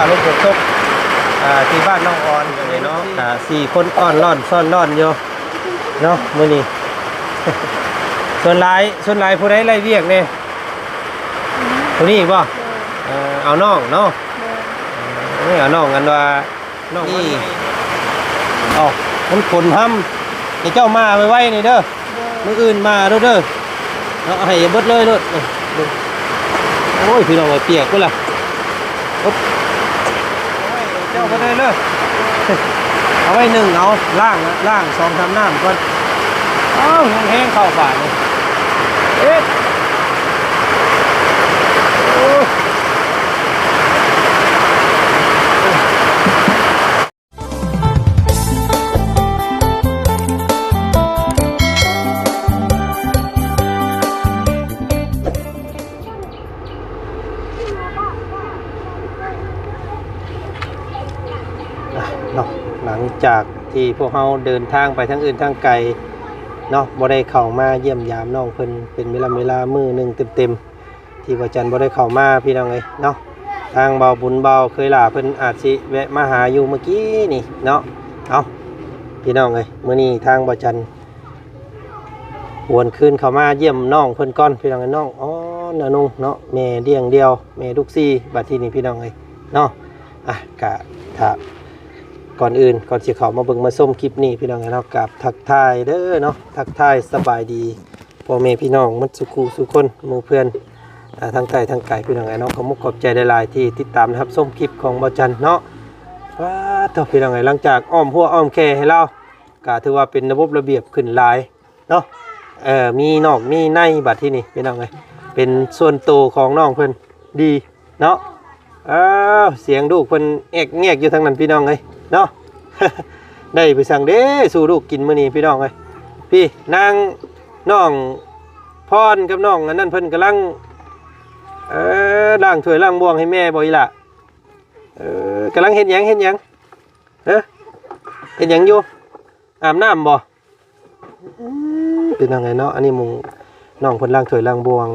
ລົມຝົນຕົກ ອ່າ ທີ່ບ້ານນ້ອງອອນເນາະ ອ່າ ສີ່ຄົນອ້ອນລ້ອນຊ້ອນລ້ອນຢູ່ເນາະ ມື້ນີ້. ສ່ວນຫຼາຍ ສ່ວນຫຼາຍຜູ້ໃດໄລ່ວຽກແດ່? ຜູ້ນີ້ບໍ່? ເອີ ເອົານ້ອງເນາະ ເອີ ເອົານ້ອງ ອັນວ່າ ນ້ອງນີ້ ເອົ້າ ມັນຝົນຮຳ ໃຫ້ເຈົ້າມາໄວໆນີ້ເດີ ມື້ອື່ນມາໂລດເດີ ເນາະ ໃຫ້ເບິດເລີຍໂລດ. ໂອ້ຍ ພີ່ນ້ອງເອີຍ ປຽກພຸ້ນລະ ໂອ໊ະ ເຈົ້າບໍ່ໄດ້ເລີຍ ເອົາໄວ້ໜຶ້ງເອົາ ລ້າງ ລ້າງສອງສາມນ້ຳກ່ອນ. ອ້າວ ແຮງໆ ເຂົ້າບາດນີ້ ເອັດ ໂອ້ຍ. ອ່ະເນາະ ຫຼັງຈາກທີ່ພວກເຮົາເດີນທາງໄປທາງອື່ນທາງໄກເນາະ ບໍ່ໄດ້ເຂົ້າມາຢ້ຽມຢາມນ້ອງເພິ່ນເປັນເວລາເວລາມື້ໜຶ່ງເຕັມໆ ທີ່ບ່າວຈັນບໍ່ໄດ້ເຂົ້າມາ ພີ່ນ້ອງເອີຍເນາະ. ທາງບ່າວບຸນ ບ່າວເຄີຍຫຼ້າເພິ່ນອາດຊິແວະມາຫາຢູ່ມື້ກີ້ນີ້ເນາະ. ເອົ້າ ພີ່ນ້ອງເອີຍ ມື້ນີ້ທາງບ່າວຈັນຫວນຄືນເຂົ້າມາຢ້ຽມນ້ອງເພິ່ນກ່ອນ ພີ່ນ້ອງເອີຍ ນ້ອງອອນອານຸງເນາະ ແມ່ລ້ຽງດ່ຽວ ແມ່ລູກສີ່ ບາດທີນີ້ ພີ່ນ້ອງເອີຍເນາະ. ອ່ະ ກະຖ້າ ກ່ອນອື່ນ ກ່ອນຊິເຂົ້າມາເບິ່ງມາຊົມຄລິບນີ້ ພີ່ນ້ອງເອີຍເນາະ ກາບທັກທາຍເດີເນາະ ທັກທາຍສະບາຍດີ ພໍ່ແມ່ພີ່ນ້ອງໝົດສູ່ຄູ່ສູ່ຄົນ ໝູ່ເພື່ອນ ອ່າ ທັງໃກ້ທັງໄກ ພີ່ນ້ອງເອີຍເນາະ. ຂໍຂອບອົກຂອບໃຈຫຼາຍໆ ທີ່ຕິດຕາມຮັບຊົມຄລິບຂອງບ່າວຈັນເນາະ. ປາດໂທ້ ພີ່ນ້ອງເອີຍ ຫຼັງຈາກອ້ອມຮົ້ວອ້ອມແຄໃຫ້ລາວ ກະຖືວ່າເປັນລະບົບລະບຽບຂຶ້ນຫຼາຍເນາະ. ເອີ ມີນອກມີໃນ ບັດທີນີ້ ພີ່ນ້ອງເອີຍ ເປັນສ່ວນໂຕຂອງນ້ອງເພິ່ນດີເນາະ. ອ້າວ ສຽງລູກເພິ່ນແອກແງກຢູ່ທາງນັ້ນ ພີ່ນ້ອງເອີຍເນາະ. ໄດ້ໄປສັ່ງເດ້ສູ່ລູກກິນມື້ນີ້ ພີ່ນ້ອງເອີຍ. ພີ່ ນາງ ນ້ອງພອນກັບນ້ອງອັນນັ້ນ ເພິ່ນກຳລັງ ເອີ ລ້າງຖ້ວຍລ້າງບ່ວງໃຫ້ແມ່ບໍ່ອີ່ຫຼ້າ? ເອີ ກຳລັງເຮັດຫຍັງ ເຮັດຫຍັງ? ເອີ ເຮັດຫຍັງຢູ່? ອາບນ້ຳບໍ່? ອືມ ພີ່ນ້ອງເອີຍເນາະ ອັນນີ້ໝູ່ນ້ອງເພິ່ນລ້າງຖ້ວຍລ້າງບ່ວງ.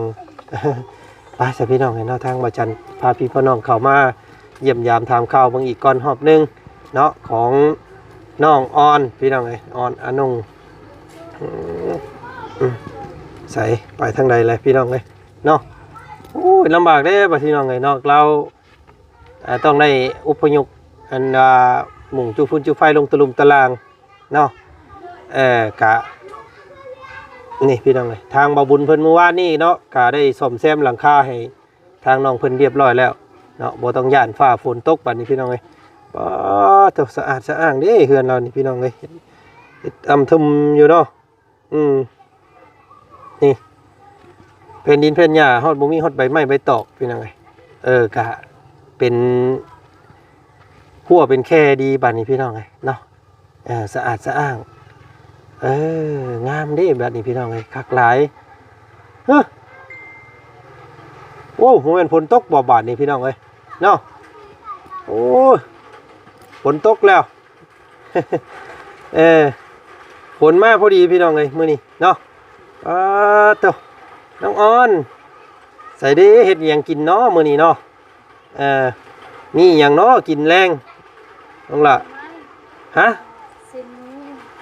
ໄປຊະ ພີ່ນ້ອງເອີຍເນາະ ທາງບ່າວຈັນພາພີ່ພານ້ອງເຂົ້າມາຢ້ຽມຢາມຖາມຂ່າວເບິ່ງອີກກ່ອນຮອບໜຶ່ງເນາະ ຂອງນ້ອງອອນ ພີ່ນ້ອງເອີຍ ອອນອານຸງ. ອືມ ອືມ ໃສ ໄປທາງໃດແລະ ພີ່ນ້ອງເອີຍເນາະ? ໂອ້ຍ ລຳບາກເດ້ ບາດ ພີ່ນ້ອງເອີຍເນາະ ລາວ ອ່າ ຕ້ອງໄດ້ອົບພະຍົບ ອັນວ່າ ມຸງຈຸຟືນຈຸໄຟລົງຕະລຸ່ມຕະລ່າງເນາະ. ເອີ ກະ ນີ້ ພີ່ນ້ອງເອີຍ ທາງບ່າວບຸນເພິ່ນມື້ວານນີ້ເນາະ ກະໄດ້ສ້ອມແຊມຫຼັງຄາໃຫ້ທາງນ້ອງເພິ່ນຮຽບຮ້ອຍແລ້ວເນາະ ບໍ່ຕ້ອງຢ້ານຟ້າຝົນຕົກບາດນີ້ ພີ່ນ້ອງເອີຍ. ປາດໂທ້ ສະອາດສະອ້າງເດ້ເຮືອນລາວນີ້ ພີ່ນ້ອງເອີຍ ເຮັດ ເຮັດອຳທຶມຢູ່ເນາະ. ອືມ ນີ້ ແຜ່ນດິນແຜ່ນຫຍ້າ ຮອດບໍ່ມີຮອດໃບໄມ້ໃບຕອກ ພີ່ນ້ອງເອີຍ. ເອີ ກະເປັນຮົ້ວເປັນແຄດີບາດນີ້ ພີ່ນ້ອງເອີຍເນາະ. ເອີ ສະອາດສະອ້າງ ເອີ ງາມເດ້ບາດນີ້ ພີ່ນ້ອງເອີຍ ຄັກຫຼາຍ. ເຮີ ໂອ້ ບໍ່ແມ່ນຝົນຕົກບໍ່ບາດນີ້ ພີ່ນ້ອງເອີຍເນາະ? ໂອ້ຍ ຝົນຕົກແລ້ວ. ເອີ ຝົນມາພໍດີ ພີ່ນ້ອງເອີຍ ມື້ນີ້ເນາະ. ປາດໂທ້ ນ້ອງອອນ ໃສເດ້ ເຮັດອີ່ຫຍັງກິນເນາະມື້ນີ້ເນາະ? ເອີ ມີອີ່ຫຍັງເນາະກິນແລງ ນ້ອງຫຼ້າ? ຮະ? ຊີ້ນໝູ.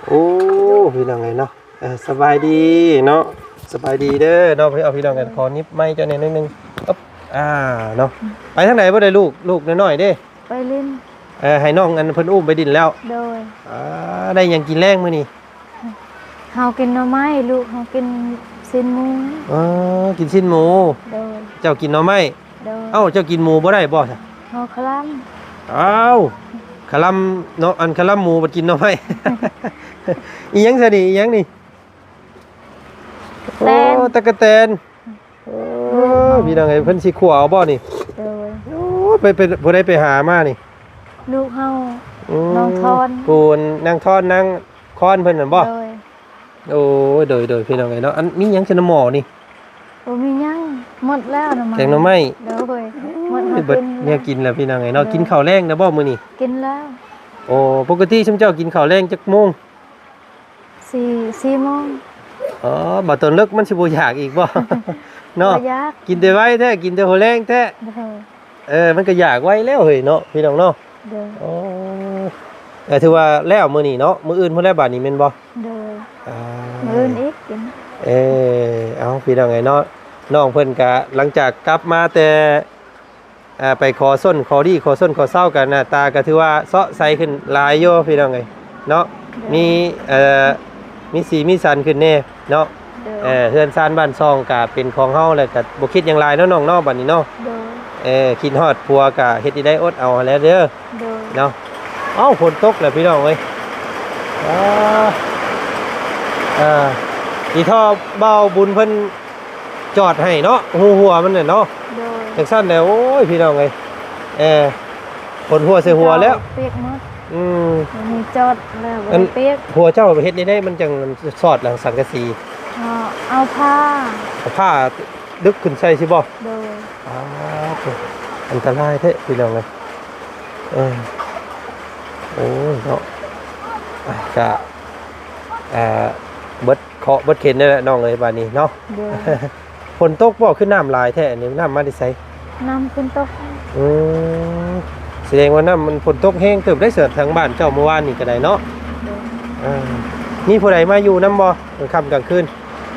ໂອ້ ພີ່ນ້ອງເອີຍເນາະ. ເອີ ສະບາຍດີເນາະ ສະບາຍດີເດີເນາະ. ເອົາ ພີ່ນ້ອງກັນ ຂໍຫຍິບໄມເຈົ້າແດ່ໜ້ອຍໜຶ່ງ. ອຶບ ອ່າ ເນາະ. ໄປທາງໃດບໍ່ໄດ້ລູກ ລູກນ້ອຍໆເດ້? ໄປຫຼິ້ນ. ເອີ ໃຫ້ນ້ອງອັນເພິ່ນອຸ້ມໄປດິນແລ້ວ. ໂດຍ. ອ່າ ໄດ້ຫຍັງກິນແລງມື້ນີ້? ເຮົາກິນໜໍ່ໄມ້ ລູກເຮົາກິນຊີ້ນໝູ. ເອີ ກິນຊີ້ນໝູ. ໂດຍ. ເຈົ້າກິນໜໍ່ໄມ້. ໂດຍ. ເອົ້າ ເຈົ້າກິນໝູບໍ່ໄດ້ບໍ່? ເຮົາຄະລຳ. ອ້າວ ຄະລຳເນາະ ອັນຄະລຳໝູບັດກິນໜໍ່ໄມ້. ອີ່ຫຍັງຊະນີ້ ອີ່ຫຍັງນີ້? ແຕນ. ໂອ້ ຕະກະແຕນ. ໂອ້ຍ ພີ່ນ້ອງເອີຍ ເພິ່ນຊິຂົ້ວເອົາບໍ່ນີ້? ໂດຍ. ໂອ້ຍ ໄປ ໄປ ຜູ້ໃດໄປຫາມານີ້? ລູກເຮົາ. ອືມ ນ້ອງທອນ ຜູ້ນາງທອນ ນາງຄອນເພິ່ນນັ້ນບໍ່? ໂດຍ. ໂອ້ຍ ໂດຍ ໂດຍ ພີ່ນ້ອງເອີຍເນາະ. ອັນມີຫຍັງຊະນະໝໍ້ນີ້? ບໍ່ມີຫຍັງ ໝົດແລ້ວໜໍ່ໄມ້ ແກງໜໍ່ໄມ້. ໂດຍ. ໝົດ ເບິດແນວກິນແລ້ວ ພີ່ນ້ອງເອີຍເນາະ. ໂດຍ. ກິນເຂົ້າແລງແລ້ວບໍ່ມື້ນີ້? ກິນແລ້ວ. ໂອ້ ປົກກະຕິຊຸມເຈົ້າກິນເຂົ້າແລງຈັກໂມງ? ສີ່ ສີ່ໂມງ. ອໍ ບາດຕອນເລິກມັນຊິບໍ່ຢາກອີກບໍ່? ເນາະ ບໍ່ຢາກ. ກິນແຕ່ໄວແທ້ ກິນແຕ່ຫົວແລງແທ້. ໂດຍ. ເອີ ມັນກໍຢາກໄວແລ້ວເຮີ້ຍເນາະ ພີ່ນ້ອງເນາະ. ໂດຍ. ໂອ້ ກໍຖືວ່າແລ້ວມື້ນີ້ເນາະ ມື້ອື່ນພຸ້ນແຫຼະບາດນີ້ແມ່ນບໍ່? ໂດຍ. ອ່າ ມື້ອື່ນອີກກິນ. ເອີ ເອົາ ພີ່ນ້ອງເອີຍເນາະ ນ້ອງເພິ່ນກະຫຼັງຈາກກັບມາແຕ່ ອ່າ ໄປຂໍຊົນຂໍດີຂໍຊົນຂໍເຊົາ ກະໜ້າຕາກະຖືວ່າເຊາະໃສຂຶ້ນຫຼາຍຢູ່ ພີ່ນ້ອງເອີຍເນາະ. ໂດຍ. ມີ ເອີ ມີສີມີສັນຂຶ້ນແດ່ເນາະ. ໂດຍ. ເອີ ເຮືອນຊານບ້ານຊ່ອງກະເປັນຂອງເຮົາ ແລ້ວກະບໍ່ຄິດຫຍັງຫຼາຍເນາະນ້ອງເນາະ ບາດນີ້ເນາະ. ໂດຍ. ເອີ ຄິດຮອດຜົວກະເຮັດໃດໄດ້ອົດເອົາຫັ້ນແຫຼະເດີ. ໂດຍ. ເນາະ. ເອົ້າ ຝົນຕົກແລ້ວພີ່ນ້ອງເອີຍ. ອ່າ ເອີ ອີ່ທໍ່ບ່າວບຸນເພິ່ນຈອດໃຫ້ເນາະ ຮູຫົວມັນນະເນາະ. ໂດຍ. ຈັ່ງຊັ້ນແຫຼະ ໂອ້ຍ ພີ່ນ້ອງເອີຍ ເອີ ຝົນຫົວໃສ່ຫົວແລ້ວ ປຽກໝົດ. ອືມ ມີຈອດແລ້ວບໍ່ໄດ້ປຽກ. ຫົວເຈົ້າເຮັດແນວໃດມັນຈັ່ງສອດຫຼັງສັງກະສີ? ເອົາ ເອົາຜ້າ ເອົາຜ້າດຶກຂຶ້ນໃສ່ຊິບໍ່? ໂດຍ. ອ້າວ ອັນຕະລາຍແທ້ພີ່ນ້ອງເອີຍ. ເອີ ໂອ້ຍເນາະ ກະ ເອີ ເບິດເຄາະເບິດເຂັນນັ້ນແຫຼະນ້ອງເອີຍ ບາດນີ້ເນາະ. ໂດຍ. ຝົນຕົກບໍ່ ຄືນ້ຳຫຼາຍແທ້ນີ້ ນ້ຳມາແຕ່ໃສ? ນ້ຳຝົນຕົກ. ອືມ ສະແດງວ່ານ້ຳມັນຝົນຕົກແຮງເຕີບໄດ໋ ເສີດທາງບ້ານເຈົ້າເມື່ອວານນີ້ກໍໄດ້ເນາະ. ໂດຍ. ເອີ ມີຜູ້ໃດມາຢູ່ນຳບໍ່ ກາງຄ່ຳກາງຄືນ?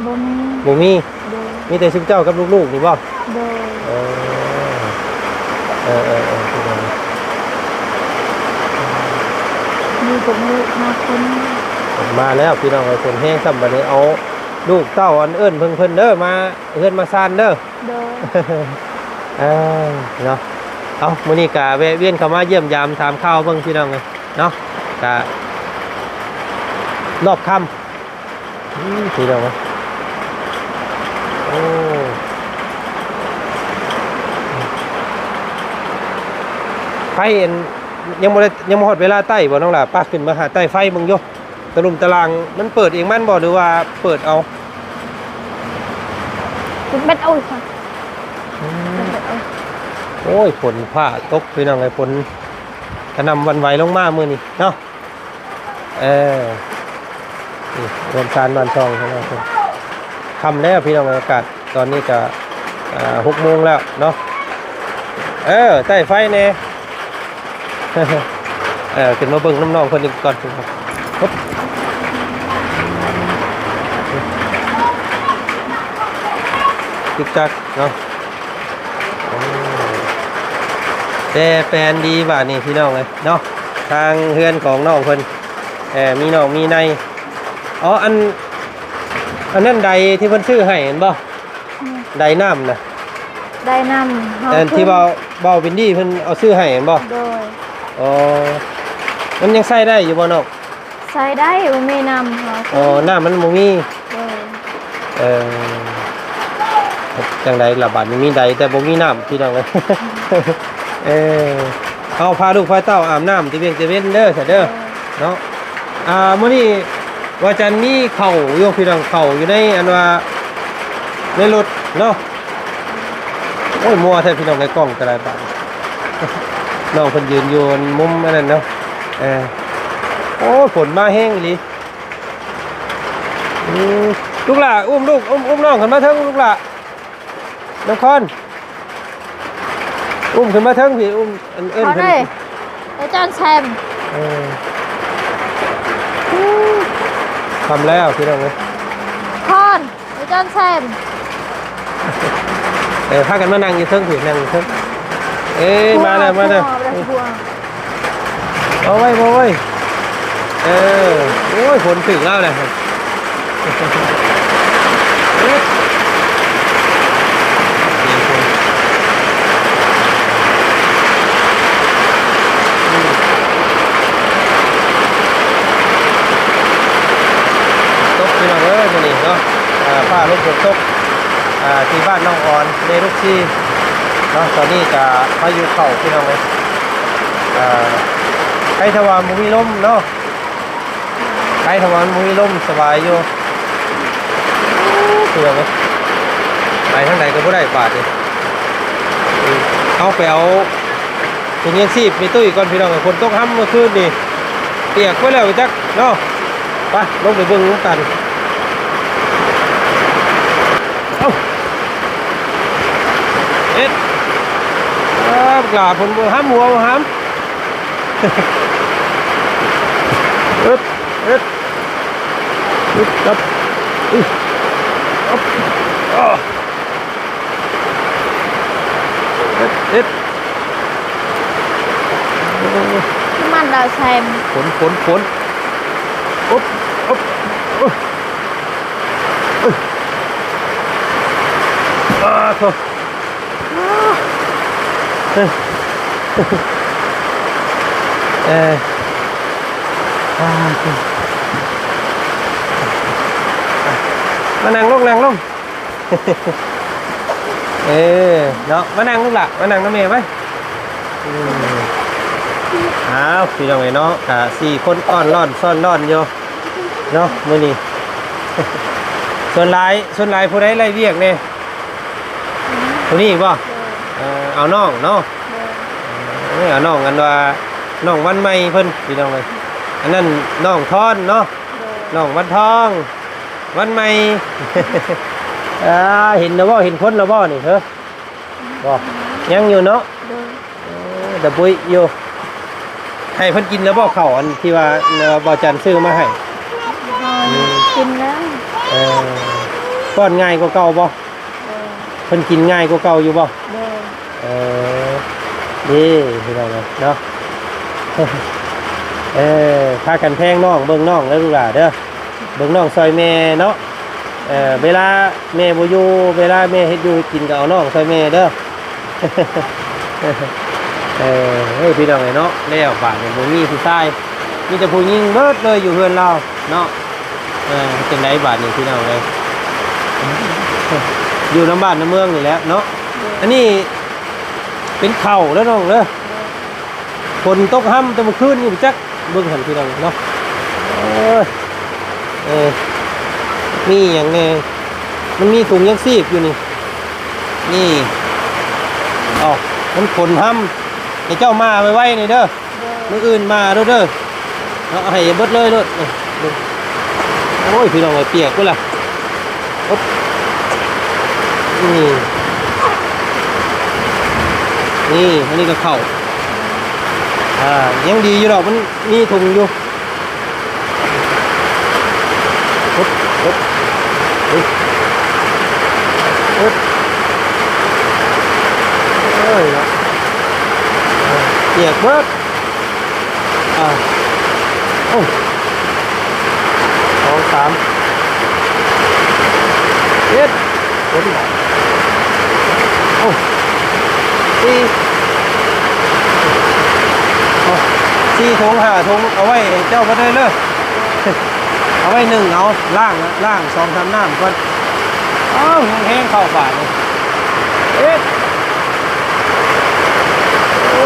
ບໍ່ມີ. ບໍ່ມີ. ໂດຍ. ມີແຕ່ຊຸມເຈົ້າກັບລູກໆນີ້ບໍ່? ໂດຍ. ເອີ ເອີ ເອີ ເອີ ມີແຕ່ລູກຫ້າຄົນ. ມາແລ້ວພີ່ນ້ອງເອີຍ ຝົນແຮງຊ້ຳ ບາດນີ້ເອົາລູກເຕົ້າ ອັນເອີ້ນເພິ່ນເດີ ມາເຮືອນມາຊານເດີ. ໂດຍ. ເອີ ເນາະ ເອົ້າ ມື້ນີ້ກະແວະວຽນເຂົ້າມາຢ້ຽມຢາມຖາມຂ່າວເບິ່ງພີ່ນ້ອງເອີຍເນາະ ກະຮອດຄ່ຳ ອືມ ພີ່ນ້ອງເອີຍ ໂອ້ ໄຟອັນ ຍັງບໍ່ໄດ້ ຍັງບໍ່ຮອດເວລາໄຕ້ບໍ່ນ້ອງຫຼ້າ? ປະ ຂຶ້ນມາຫາໄຕ້ໄຟເບິ່ງຢູ່. ຕະລຸ່ມຕະລ່າງມັນເປີດເອງມັນບໍ່ ຫຼືວ່າເປີດເອົາ? ເປັນເບັດເອົາ ອືມ ເປັນເບັດເອົາ. ໂອ້ຍ ຝົນຟ້າຕົກພີ່ນ້ອງເອີຍ ຝົນກະໜ່ຳຫວັ່ນໄຫວລົງມາມື້ນີ້ເນາະ. ເອີ ນີ້ເຮືອນຊານບ້ານຊ່ອງຂອງເຮົາ ຄ່ຳແລ້ວພີ່ນ້ອງເອີຍ ອາກາດຕອນນີ້ກະ ອ່າ ຫົກໂມງແລ້ວເນາະ. ເອີ ໄຕ້ໄຟແດ່. ເອີ ຂຶ້ນມາເບິ່ງນຳນ້ອງເພິ່ນອີກກ່ອນ ຈຶກຈັກເນາະ. ໂອ້ ແຕ່ແປນດີບາດນີ້ພີ່ນ້ອງເອີຍເນາະ ທາງເຮືອນຂອງນ້ອງເພິ່ນ ເອີ ມີນອກມີໃນ. ອໍ ອັນ ອັນນັ້ນໃດທີ່ເພິ່ນຊື້ໃຫ້ແມ່ນບໍ່? ອືມ ໃດນ້ຳນະ ໃດນ້ຳ ອັນທີ່ເວົ້າ ເວົ້າວິນດີ້ເພິ່ນເອົາຊື້ໃຫ້ແມ່ນບໍ່? ໂດຍ. ອໍ ມັນຍັງໃຊ້ໄດ້ຢູ່ບໍ່ນ້ອງ? ໃຊ້ໄດ້ ບໍ່ມີນ້ຳເຮົາ. ອໍ ນ້ຳມັນບໍ່ມີ. ໂດຍ. ເອີ ຈັ່ງໃດລະບາດນີ້ ມີໃດແຕ່ບໍ່ມີນ້ຳ ພີ່ນ້ອງເອີຍ. ເອີ ເອົາ ພາລູກພາເຕົ້າອາບນ້ຳແຕ່ວຽງແຕ່ເວັນເດີ ຊະເດີ. ໂດຍ. ເນາະ ອ່າ ມື້ນີ້ວ່າຈັນມີເຂົ້າຢູ່ພີ່ນ້ອງ ເຂົ້າຢູ່ໃນອັນວ່າໃນລົດເນາະ. ໂອ້ຍ ມົວແທ້ພີ່ນ້ອງ ໃນກ້ອງກໍໄດ້ບາດ ນ້ອງເພິ່ນຢືນຢູ່ມຸມອັນນັ້ນເນາະ. ເອີ ໂອ້ຍ ຝົນມາແຮງອີ່ຫຼີ. ອືມ ລູກຫຼ້າ ອຸ້ມລູກ ອຸ້ມ ອຸ້ມນ້ອງຂຶ້ນມາເທິງ ລູກຫຼ້າ ນ້ອງຄອນ ອຸ້ມຂຶ້ນມາເທິງພີ້ ອຸ້ມ ອັນ ເອີ້ນເພິ່ນ ເອີ ອາຈານແຊມ. ເອີ ຄ່ຳແລ້ວພີ່ນ້ອງເອີຍ ຄອນ ອາຈານແຊມ. ເອີ ພາກັນມານັ່ງຢູ່ເທິງພີ້ ນັ່ງຢູ່ເທິງ. ເອີ ມາແລ້ວ ມາແລ້ວ. ເອົາໄວ້ ເອົາໄວ້. ເອີ ໂອ້ຍ ຝົນຖືກລາວແລ້ວ. ຕົກພີ່ນ້ອງເອີຍ ມື້ນີ້ເນາະ ອ່າ ຟ້າລົມຝົນຕົກ ອ່າ ທີ່ບ້ານນ້ອງອອນ ເມລູກຊີເນາະ. ຕອນນີ້ກະພາຍຸເຂົ້າພີ່ນ້ອງເອີຍ. ອ່າ ໃກ້ຖ້າວ່າບໍ່ມີລົມເນາະ ໃກ້ຖ້າວ່າມັນບໍ່ມີລົມສະບາຍຢູ່. ເພື່ອໄປທາງໃດກໍບໍ່ໄດ້ບາດນີ້. ເຮົາໄປເອົາ ຖົງຍັງຊີບແມ່ຕຸ້ຍກ່ອນພີ່ນ້ອງເອີຍ ຝົນຕົກຮຳເມື່ອຄືນນີ້ ປຽກໄປແລ້ວຈັກເນາະ. ໄປ ລົງໄປເບິ່ງນຳກັນ. ເອົ້າ ເອັດ ອ່າ ກະເພິ່ນບໍ່ຫ້າມຫົວບໍ່ຫ້າມ. ອຶບ ອຶບ ອຶບ ອຶບ ອຶບ ອຶບ ອຶບ ອຶບ ນ້ຳມັນດາວແຊມ ຝົນ ຝົນ ຝົນ ອຶບ ອຶບ ອຶບ ອາ ໂທ້. ເອີ ມານັ່ງລົງ ນັ່ງລົງ ເອີ ເນາະ ມານັ່ງລູກຫຼ້າ ມານັ່ງນຳແມ່ໄວ້. ອືມ ອ້າວ ພີ່ນ້ອງເອີຍເນາະ ກະສີ່ຄົນອ້ອນລ້ອນຊ້ອນລ້ອນຢູ່ເນາະ ມື້ນີ້. ສ່ວນຫຼາຍ ສ່ວນຫຼາຍຜູ້ໃດໄລ່ວຽກແດ່? ຜູ້ນີ້ບໍ່? ເອີ ເອົານ້ອງເນາະ ເອີ ເອົານ້ອງ ອັນວ່ານ້ອງວັນໃໝ່ເພິ່ນ ພີ່ນ້ອງເອີຍ. ອັນນັ້ນນ້ອງທອນເນາະ ນ້ອງວັນທອງ ວັນໃໝ່. ອ່າ ເຫັນແລ້ວບໍ່? ເຫັນຄົນແລ້ວບໍ່ນີ້? ເຮີ ບໍ່ ຍັງຢູ່ເນາະ. ໂດຍ ເອີ ດະບຸຍຢູ່. ໃຫ້ເພິ່ນກິນແລ້ວບໍ່ ເຂົ້າອັນທີ່ວ່າ ເອີ ບ່າວຈັນຊື້ມາໃຫ້? ກິນແລ້ວ. ເອີ ປ້ອນງ່າຍກວ່າເກົ່າບໍ່? ໂດຍ ເພິ່ນກິນງ່າຍກວ່າເກົ່າຢູ່ບໍ່? ໂດຍ ເອີ ເດ້ ພີ່ນ້ອງເອີຍເນາະ. ເອີ ພາກັນແພງນ້ອງ ເບິ່ງນ້ອງເດີລູກຫຼ້າເດີ ເບິ່ງນ້ອງຊ່ອຍແມ່ເນາະ. ເອີ ເວລາແມ່ບໍ່ຢູ່ ເວລາແມ່ເຮັດຢູ່ເຮັດກິນ ກໍເອົານ້ອງຊ່ອຍແມ່ເດີ. ເອີ ເອີ ພີ່ນ້ອງເອີຍເນາະ ແລ້ວບາດນີ້ບໍ່ມີຜູ້ຊາຍ ມີແຕ່ຜູ້ຍິງເບິດເລີຍຢູ່ເຮືອນລາວເນາະ. ເອີ ເຮັດຈັ່ງໃດບາດນີ້ ພີ່ນ້ອງເອີຍ ຢູ່ນຳບ້ານນຳເມືອງນີ້ແຫຼະເນາະ. ໂດຍ ອັນນີ້ເປັນເຂົ້າແລ້ວນ້ອງເດີ ໂດຍ ຝົນຕົກຮຳແຕ່ມື້ຄືນນີ້ຈັກ ເບິ່ງຫັ້ນ ພີ່ນ້ອງເນາະ. ເອີ ເອີ ມີຫຍັງແດ່? ມັນມີຖົງຍັງຊີບຢູ່ນີ້ ນີ້. ເອົ້າ ມັນຝົນຮຳ ໃຫ້ເຈົ້າມາໄວໆນີ້ເດີ ໂດຍ ມື້ອື່ນມາໂລດເດີ ເນາະ ເອົາໃຫ້ເບິດເລີຍໂລດ. ໂອ້ຍ ພີ່ນ້ອງເອີຍ ປຽກເບິດລະ. ໂອ໊ະ ນີ້ ນີ້ ອັນນີ້ກໍເຂົ້າ ອ່າ ຍັງດີຢູ່ດອກ ມັນມີຖົງຢູ່. ໂອ໊ະ ໂອ໊ະ ໂອ໊ະ ໂອ໊ະ ເອີຍ ປຽກເບິດ. ອ່າ ໂອ້ ສອງ ສາມ ເຈັດ ເຈັດ ໂອ້ ສີ່ ໂອ້ ສີ່ຖົງ ຫ້າຖົງ ເອົາໄວ້ໃຫ້ເຈົ້າເບິດເລີຍເດີ. ເອົາໄວ້ໜຶ້ງເອົາ ລ້າງ ລ້າງສອງສາມນ້ຳກ່ອນ. ອ້າວ ແຮງເຂົ້າບາດນີ້ ເອັດ ໂອ້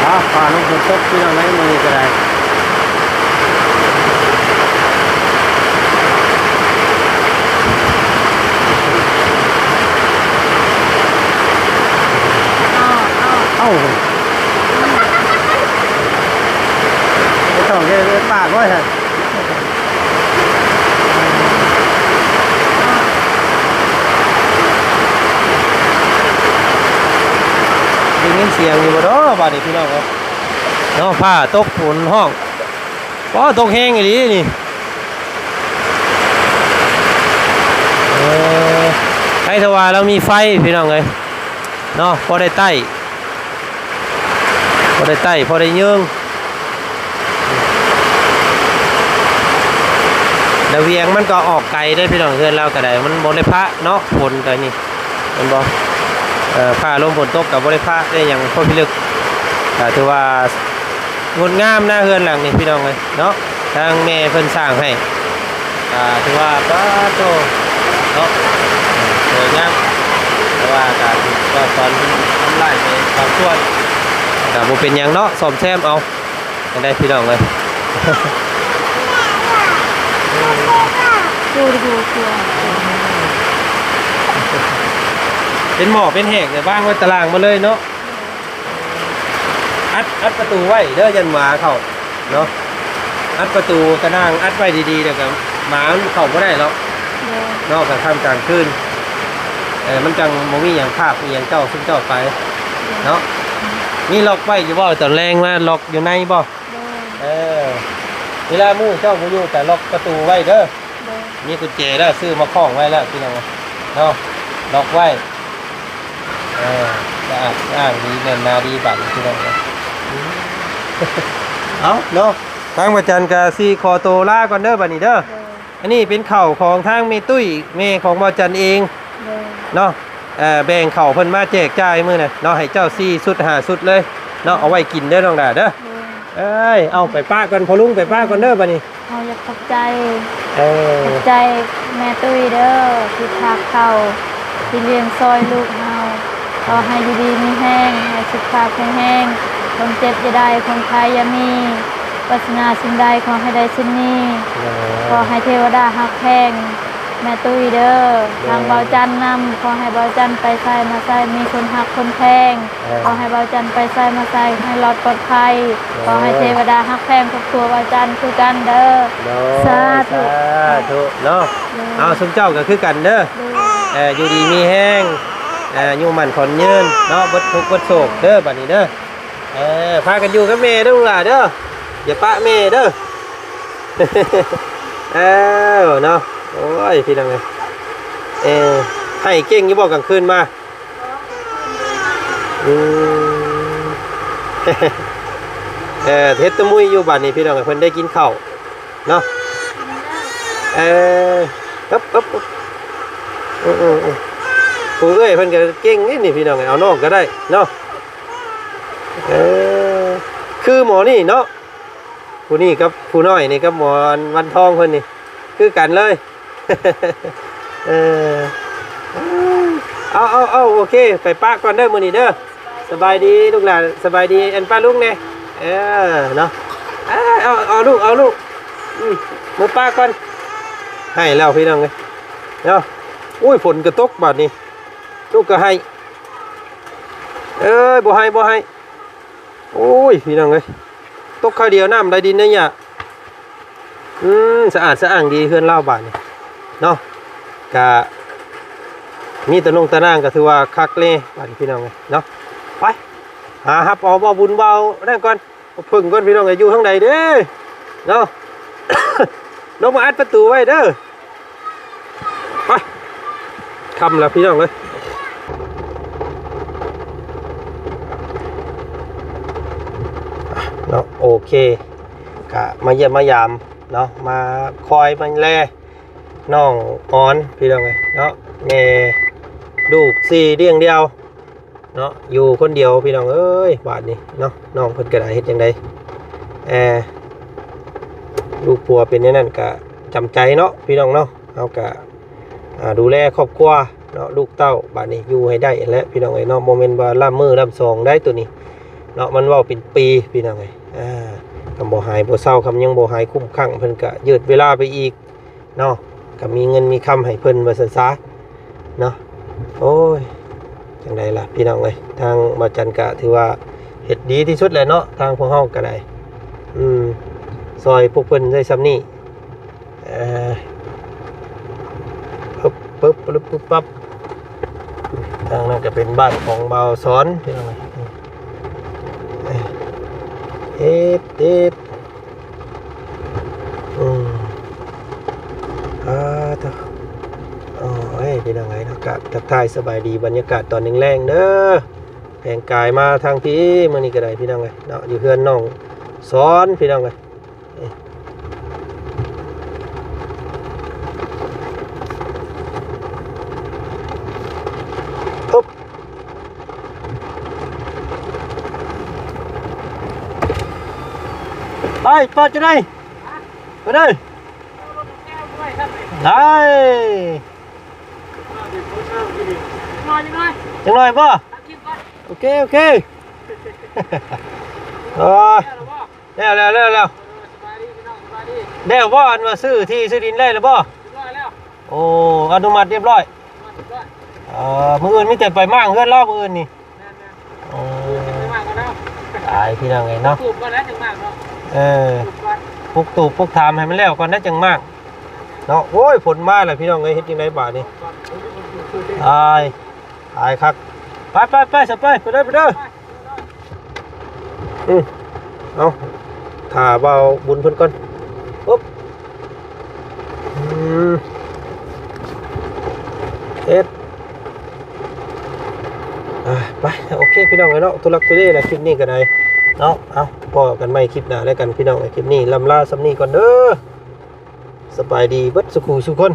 ອ້າວ ຟ້າລົມຝົນຕົກ ພີ່ນ້ອງເອີຍ ມື້ນີ້ກໍໄດ້. ເອົ້າ ເອົ້າ ເອົ້າ ໄປຕ້ອງເຮັດປາກໄວ້ຫັ້ນ. ໄດ້ຍິນສຽງຢູ່ບໍ່ເນາະ ບາດນີ້ ພີ່ນ້ອງເອີຍ ເນາະ ຟ້າຕົກ ຝົນຮ້ອງ. ປ້າ ຕົກແຮງອີ່ຫຼີນີ້. ເອີ ໃຜ ແຕ່ວ່າລາວມີໄຟ ພີ່ນ້ອງເອີຍເນາະ ພໍໄດ້ໄຕ້ ພໍໄດ້ໄຕ້ ພໍໄດ້ຍືງ. ລະວຽງມັນກໍອອກໄກເດ້ ພີ່ນ້ອງ ເຮືອນລາວກໍໄດ້ ມັນບໍ່ໄດ້ພະເນາະ ຝົນກໍນີ້ ແມ່ນບໍ່? ເອີ ຟ້າລົມຝົນຕົກກໍບໍ່ໄດ້ພະໄດ້ຫຍັງ ພໍພິລຶກ ກໍຖືວ່າ ງົດງາມນະ ເຮືອນຫຼັງນີ້ ພີ່ນ້ອງເອີຍເນາະ ທາງແມ່ເພິ່ນສ້າງໃຫ້ ກໍຖືວ່າ ປາໂຕ ເນາະ ສວຍງາມ. ແຕ່ວ່າກໍ ກໍຕອນທຳລາຍໄປບາງສ່ວນ ກໍບໍ່ເປັນຫຍັງເນາະ ສ້ອມແຊມເອົາ ຈັ່ງໃດ ພີ່ນ້ອງເອີຍ. ເປັນໝໍ້ເປັນແຫກ ແຕ່ວາງໄວ້ຕາລ່າງໝົດເລີຍເນາະ. ອັດ ອັດປະຕູໄວ້ເດີ ຢ້ານໝາເຂົ້າເນາະ. ອັດປະຕູຕະໜ່າງ ອັດໄວ້ດີໆ ແລ້ວກໍໝາມັນເຂົ້າບໍ່ໄດ້ເນາະ. ໂດຍ ເນາະ ກາງຄ່ຳກາງຄືນ ເອີ ມັນຈັ່ງບໍ່ມີຫຍັງພາກອີຫຍັງເຈົ້າ ຊຸມເຈົ້າໄປເນາະ. ໂດຍ ມີລັອກໄວ້ຢູ່ບໍ່? ຕອນແລງມາລັອກຢູ່ໃນບໍ່? ໂດຍ ເອີ ເວລາໝູ່ເຈົ້າບໍ່ຢູ່ກໍລັອກປະຕູໄວ້ເດີ. ໂດຍ ມີກຸນແຈແລ້ວ ຊື້ມາຄ້ອງໄວ້ແລ້ວ ພີ່ນ້ອງເນາະ ລັອກໄວ້. ເອີ ສະອາດສະອ້າງດີ ແໜ້ນໜາດີ ບາດນີ້ ພີ່ນ້ອງເອີຍ. ເອົາເນາະ ທາງບ່າວຈັນກະຊິຂໍໂຕລາກ່ອນເດີ ບາດນີ້ເດີ. ໂດຍ ອັນນີ້ເປັນເຂົ້າຂອງທາງແມ່ຕຸ້ຍ ແມ່ຂອງບ່າວຈັນເອງ ໂດຍ ເນາະ. ເອີ ແບ່ງເຂົ້າເພິ່ນມາແຈກຈ່າຍມື້ນັ້ນເນາະ ໃຫ້ເຈົ້າສີ່ຊຸດຫ້າຊຸດເລີຍເນາະ ເອົາໄວ້ກິນເດີນ້ອງດາເດີ. ໂດຍ ເອີຍ ເອົາໄປປະກ່ອນ ພໍ່ລຸງໄປປະກ່ອນເດີ ບາດນີ້. ເຮົາຢາກຂອບໃຈ ເອີ ຂອບໃຈແມ່ຕຸ້ຍເດີ ທີ່ຝາກເຂົ້າ ທີ່ລ້ຽງຊ່ອຍລູກເຮົາ. ຂໍໃຫ້ຢູ່ດີມີແຮງ ໃຫ້ສຸຂະພາບແຂງແຮງ ຄວາມເຈັບຢ່າໄດ້ ຄວາມໄຂ້ຢ່າມີ ປາດຖະໜາສິ່ງໃດຂໍໃຫ້ໄດ້ສິ່ງນີ້. ໂດຍ ຂໍໃຫ້ເທວະດາຮັກແພງແມ່ຕຸ້ຍເດີ. ໂດຍ ທາງບ່າວຈັນນຳ ຂໍໃຫ້ບ່າວຈັນໄປໃສມາໃສມີຄົນຮັກຄົນແພງ. ເອີ ຂໍໃຫ້ບ່າວຈັນໄປໃສມາໃສໃຫ້ລອດປອດໄພ. ໂດຍ ຂໍໃຫ້ເທວະດາຮັກແພງຄອບຄົວບ່າວຈັນຄືກັນເດີ. ໂດຍ ສາທຸ ສາທຸເນາະ. ໂດຍ ເອົາ ຊຸມເຈົ້າກໍຄືກັນເດີ. ໂດຍ ເອີ ຢູ່ດີມີແຮງ ເອີ ອາຍຸໝັ້ນຂວັນຍືນເນາະ ເບິດທຸກເບິດໂສກເດີ ບາດນີ້ເດີ. ເອີ ພາກັນຢູ່ກັບແມ່ເດີລູກຫຼານເດີ ຢ່າປະແມ່ເດີ. ເອີ ເນາະ ໂອ້ຍ ພີ່ນ້ອງເອີຍ ເອີ ໄຫ້ເກັ່ງຢູ່ບໍ່ກາງຄືນມາ? ອືມ ເອີ ເຮັດຕະມຸຍຢູ່ບາດນີ້ ພີ່ນ້ອງເອີຍ ເພິ່ນໄດ້ກິນເຂົ້າເນາະ. ເອີ ເອີບ ເອີບ ເອີບ ເອີ ເອີ ຜູ້ເອື້ອຍເພິ່ນກໍເກັ່ງເດ້ນີ້ ພີ່ນ້ອງເອີຍ ເອົານ້ອງກໍໄດ້ເນາະ. ເອີ ຄືໝໍນີ້ເນາະ ຜູ້ນີ້ກັບຜູ້ນ້ອຍນີ້ ກັບໝໍວັນທອງເພິ່ນນີ້ ຄືກັນເລີຍ. ເອີ ເອົາ ເອົາ ເອົາ ໂອເຄ ໄປປະກ່ອນເດີມື້ນີ້ເດີ. ສະບາຍດີລູກຫຼານ ສະບາຍດີ ອັນ ປ້າລຸງແດ່. ເອີ ເນາະ ເອົາ ເອົາ ເອົາລູກ ເອົາລູກ ອືມ ເມືອປະກ່ອນ. ໃຫ້ແລ້ວ ພີ່ນ້ອງເອີຍເນາະ. ໂອ້ຍ ຝົນກໍຕົກບາດນີ້ ລູກກໍໄຫ້ ເອີຍ ບໍ່ໄຫ້ ບໍ່ໄຫ້. ໂອ້ຍ ພີ່ນ້ອງເອີຍ ຕົກຄາວດຽວນ້ຳໄດ້ດິນໄດ້ຫຍ້າ. ອືມ ສະອາດສະອ້າງດີເຮືອນລາວບາດນີ້ເນາະ ກະມີຕານົງຕາໜ່າງ ກະຖືວ່າຄັກແດ່ບາດນີ້ ພີ່ນ້ອງເອີຍເນາະ. ໄປຫາຮັບເອົາເວົ້າບຸນເວົ້ານັ້ນກ່ອນ ເພິ່ງກ່ອນ ພີ່ນ້ອງເອີຍ ຢູ່ທາງໃດເດ້ເນາະ. ລົງມາອັດປະຕູໄວ້ເດີ. ໄປ ຄ່ຳແລ້ວພີ່ນ້ອງເອີຍເນາະ. ໂອເຄ ກະມາຢ້ຽມມາຢາມເນາະ ມາຄອຍມາແລນ້ອງອອນ ພີ່ນ້ອງເອີຍເນາະ. ແມ່ລູກສີ່ລ້ຽງດຽວ ເນາະ ຢູ່ຄົນດຽວພີ່ນ້ອງເອີຍ ບາດນີ້ເນາະ. ນ້ອງເພິ່ນກໍໄດ້ເຮັດຈັ່ງໃດ ເອີ ລູກຜົວເປັນແນວນັ້ນກະຈຳໃຈເນາະ ພີ່ນ້ອງເນາະ. ເຮົາກະ ອ່າ ດູແລຄອບຄົວເນາະ ລູກເຕົ້າ ບາດນີ້ຢູ່ໃຫ້ໄດ້ຫັ້ນແຫຼະ ພີ່ນ້ອງເອີຍເນາະ. ບໍ່ແມ່ນວ່າລຳມື້ລຳສອງໄດ໋ໂຕນີ້ເນາະ ມັນເວົ້າເປັນປີ ພີ່ນ້ອງເອີຍ. ອ່າ ຄຳບໍ່ຫາຍບໍ່ເຊົາ ຄຳຍັງບໍ່ຫາຍຄຸ້ມຄັ້ງ ເພິ່ນກະຍືດເວລາໄປອີກ ເນາະ ກໍມີເງິນມີຄຳໃຫ້ເພິ່ນວ່າຊັ້ນຊະເນາະ. ໂອ້ຍ ຈັ່ງໃດລະພີ່ນ້ອງເອີຍ ທາງບ່າວຈັນກະຖືວ່າເຮັດດີທີ່ສຸດແຫຼະເນາະ ທາງພວກເຮົາກໍໄດ້ ອືມ ຊ່ອຍພວກເພິ່ນໄດ້ຊ່ຳນີ້. ເອີ ປຶບ ປຶບ ປຶບ ປຶບ ປັບ ທາງນັ້ນກໍເປັນບ້ານຂອງບ່າວສອນ ພີ່ນ້ອງເອີຍ. ເອີ ເຮັດ ເຮັດ ອືມ ອ່າ ໂທ້ ໂອ້ຍ ພີ່ນ້ອງເອີຍເນາະ ກະທັກທາຍສະບາຍດີບັນຍາກາດຕອນແລງໆເດີ. ແຜງກາຍມາທາງພີ້ມື້ນີ້ກໍໄດ້ ພີ່ນ້ອງເອີຍເນາະ ຢູ່ເຮືອນນ້ອງສອນ ພີ່ນ້ອງເອີຍ. ອຶບ ໄປ ປາດຈະໄດ້ ໄປເດີ ໄດ້ ຈັກໜ້ອຍບໍ່? ໂອເຄ ໂອເຄ ໂອ້ຍ ແລ້ວ ແລ້ວ ແລ້ວ ແລ້ວ ແລ້ວບໍ່? ອັນວ່າຊື້ທີ່ຊື້ດິນໄດ້ແລ້ວບໍ່? ໂອ້ ອະນຸມັດຮຽບຮ້ອຍ ເອີ ມື້ອື່ນມີແຕ່ໄປມ້າງເຮືອນລາວ ມື້ອື່ນນີ້. ແມ່ນໆ ໂອ້ ມື້ອື່ນຊິໄປມ້າງກັນແລ້ວ ຕາຍພີ່ນ້ອງເອີຍເນາະ ປູກກ່ອນນະຈັ່ງມາກເນາະ ເອີ ປູກກ່ອນ ປຸກຕູບປຸກຖາມໃຫ້ມັນແລ້ວກ່ອນນະຈັ່ງມາກເນາະ. ໂອ້ຍ ຝົນມາແລ້ວພີ່ນ້ອງເອີຍ ເຮັດຈັ່ງໃດບາດນີ້ ອາຍ ອາຍຄັກ ໄປໆໆ ຊະໄປ ໄປເດີ ໄປເດີ ອືມ ເອົາ ຖ້າບ່າວບຸນເພິ່ນກ່ອນ ປຶບ ອືມ ເຮັດ ອ່າ ໄປ ໂອເຄພີ່ນ້ອງເອີຍເນາະ ທຸລັກທຸເລແຫຼະຄລິບນີ້ກໍໄດ້ເນາະ. ເອົາ ພໍ້ກັນໃໝ່ຄລິບໜ້າແລ້ວກັນພີ່ນ້ອງເອີຍ ຄລິບນີ້ລ່ຳລາສ່ຳນີ້ກ່ອນເດີ ສະບາຍດີເບິດສູ່ຜູ້ສູ່ຄົນ.